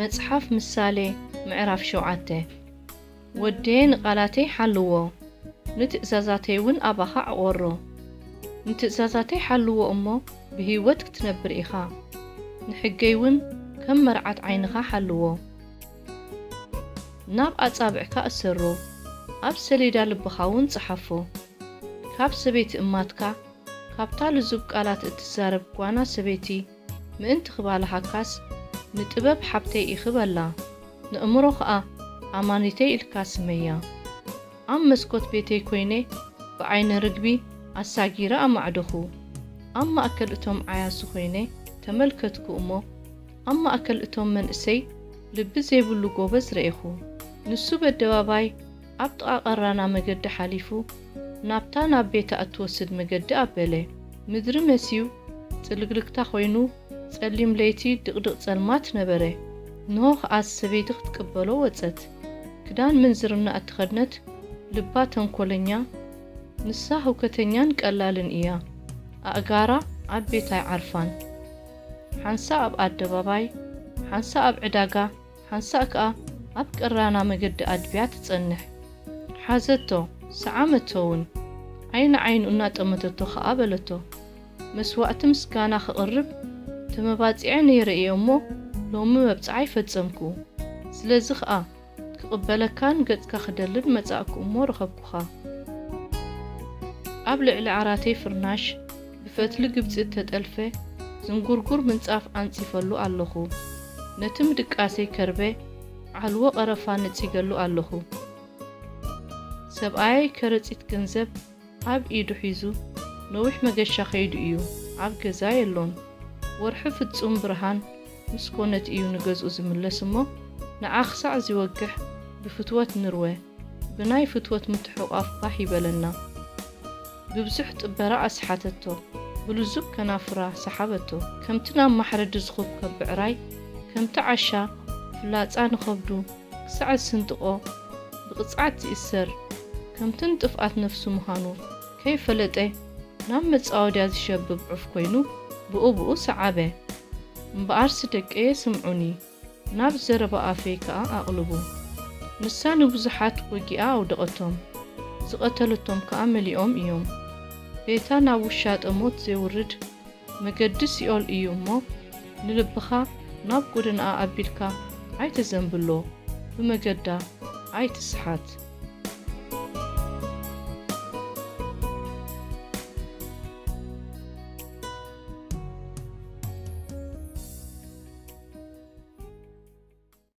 መጽሓፍ ምሳሌ ምዕራፍ ሸውዓተ። ወደየ ንቓላተይ ሓልዎ፣ ንትእዛዛተይ እውን ኣባኻ ዕቖሮ። ንትእዛዛተይ ሓልዎ እሞ ብህይወት ክትነብር ኢኻ። ንሕገይ እውን ከም መርዓት ዓይንኻ ሓልዎ። ናብ ኣጻብዕካ እሰሮ፣ ኣብ ሰሌዳ ልብኻ እውን ጸሓፎ። ካብ ሰበይቲ እማትካ፣ ካብታ ልዙብ ቃላት እትዛረብ ጓና ሰበይቲ ምእንቲ ክባልሃካስ፣ ንጥበብ ሓብተይ ኢኺ በላ፣ ንእምሮ ኸኣ ኣማኒተይ ኢልካ ስመያ። ኣብ መስኮት ቤተይ ኰይነ ብዓይነ ርግቢ ኣሳጊረ ኣማዕደኹ። ኣብ ማእከል እቶም ዓያሱ ኾይነ ተመልከትኩ እሞ፣ ኣብ ማእከል እቶም መንእሰይ ልቢ ዘይብሉ ጎበዝ ረኤኹ። ንሱ በደባባይ ኣብ ጥቓ ቀራና መገዲ ሓሊፉ፣ ናብታ ናብ ቤታ እትወስድ መገዲ ኣበለ። ምድሪ መስዩ ጽልግልግታ ኾይኑ፣ ጸሊም ለይቲ ድቕድቕ ጸልማት ነበረ። እንሆ ኸኣ ሰበይቲ ክትቅበሎ ወጸት። ክዳን ምንዝርና እተኸድነት፣ ልባ ተንኮለኛ፣ ንሳ ህውከተኛን ቀላልን እያ። ኣእጋራ ኣብ ቤት ኣይዓርፋን። ሓንሳእ ኣብ ኣደባባይ፣ ሓንሳእ ኣብ ዕዳጋ፣ ሓንሳእ ከኣ ኣብ ቀራና መገዲ ኣድብያ ትጸንሕ። ሓዘቶ፣ ሰዓመቶ እውን። ዓይኒ ዓይኑ እናጠመተቶ ኸኣ በለቶ፣ መስዋእቲ ምስጋና ኸቕርብ ተመባጺዐ ነይረ እየ እሞ፣ ሎሚ መብጽዓይ ፈጸምኩ። ስለዚ ኸኣ ክቕበለካን ገጽካ ክደልን መጻእኩ እሞ ረኸብኩኻ። ኣብ ልዕሊ ዓራተይ ፍርናሽ ብፈትሊ ግብጺ እተጠልፈ ዝንጉርጉር ምንጻፍ ኣንጺፈሉ ኣለኹ። ነቲ ምድቃሰይ ከርበ ዓልዎ ቀረፋ ነጺገሉ ኣለኹ። ሰብኣየይ ከረጺት ገንዘብ ኣብ ኢዱ ሒዙ ነዊሕ መገሻ ከይዱ እዩ፣ ኣብ ገዛ የሎን። ወርሒ ፍጹም ብርሃን ምስ ኮነት እዩ ንገዝኡ ዝምለስ እሞ፣ ንዓ ክሳዕ ዚወግሕ ብፍትወት ንርወ፣ ብናይ ፍትወት ምትሕቑቓፍ ባህ ይበለና። ብብዙሕ ጥበራ ኣስሓተቶ፣ ብልዙብ ከናፍራ ሰሓበቶ። ከምቲ ናብ ማሕረዲ ዝኹብከብ ብዕራይ፣ ከምቲ ዓሻ ፍላጻ ንኸብዱ ክሳዕ ዝስንጥቖ ብቕጽዓት ዝእሰር፣ ከምቲ ንጥፍኣት ነፍሱ ምዃኑ ከይፈለጠ ናብ መጻወድያ ዝሸብብ ዑፍ ኮይኑ ብኡ ብኡ ሰዓበ። እምበኣርሲ ደቀየ ስምዑኒ፣ ናብ ዘረባ ኣፈይ ከኣ ኣቕልቡ። ንሳ ንብዙሓት ወጊኣ ኣውደቐቶም፣ ዝቐተለቶም ከኣ መሊኦም እዮም። ቤታ ናብ ውሻጠ ሞት ዜውርድ መገዲ ሲኦል እዩ እሞ፣ ንልብኻ ናብ ጐደናኣ ኣቢልካ ኣይተዘንብሎ፣ ብመገዳ ኣይትስሓት።